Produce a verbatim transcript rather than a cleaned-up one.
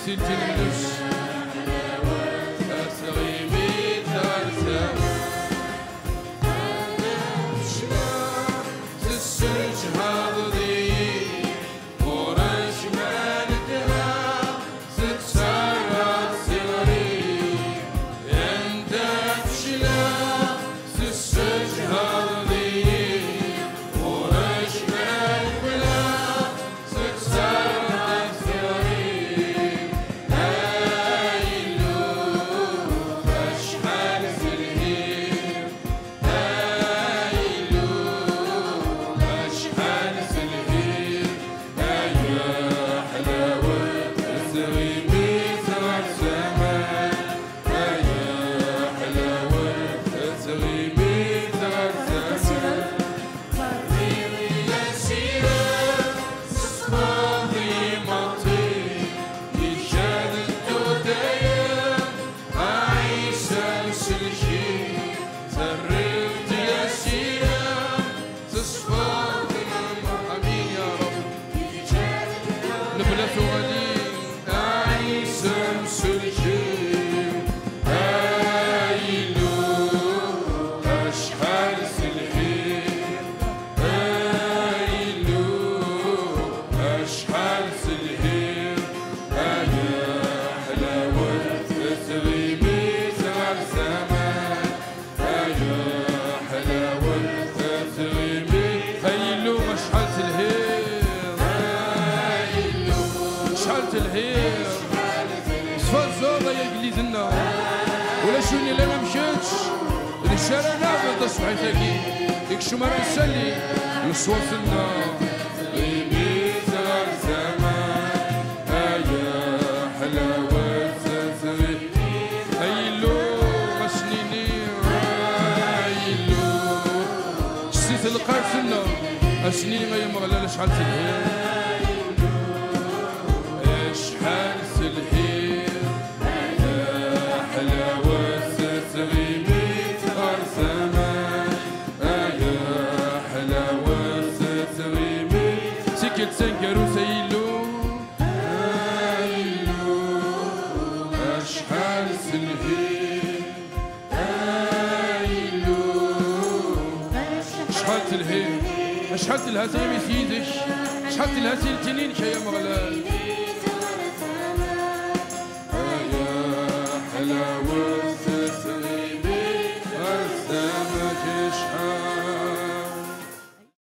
Tintin-nnes. Asɣimit ar tama. Tesseǧhadeḍ-iyi. Ɣur-k ma nedheɣ, tettserraḍ tiɣri. Anda fecleɣ, tesseǧhadeḍ-iyi. Ɣur-k ma neqleɣ, tettserraḍ tiɣri. Ay Illu, acḥal telhiḍ. Ay Illu, acḥal telhiḍ, ay ḥlawet tɣimit ɣer ssama, ay ḥlawet tɣimit ɣer ssama. Terriḍ-iyi asirem, tesfeḍ imeṭṭi, iǧǧa-d dayem. Ɛisa mselki, terriḍ-d asirem, tesfeḍ iman. Amin ya Rab. Lebla tuɣalin, Ɛisa mselki, ay Illu, acḥal telhiḍ, ay Illu, acḥal telhiḍ, ay ḥlawet tɣimit ɣer ssama, ay ḥlawet tɣimit. Ay Illu, acḥal telhiḍ, ay Illu, acḥal telhiḍ. Sferẓeḍ ay agellid-nneɣ. Ulac win yellan am kečč. D acu ara nɛebbeḍ taṣebḥit-agi? Ikcem ara nsalli leṣwat-nneɣ. Limit ɣer zaman, ay ḥlawet tɣimit. Ay Illu, a s-nini, ay Illu, s lqert-nneɣ, a s-nini, ay Ameɣlal, acḥal telhiḍ. Acḥal telhiḍ, ay ḥlawet tɣimit ɣer zaman, ay ḥlawet tɣimit. Tikkelt taneggarut, ay Illu. Ay Illu, acḥal telhiḍ. Ay Illu, acḥal telhiḍ, acḥal telha tayri yid-k, acḥal telha tili-inek, ay Ameɣlal.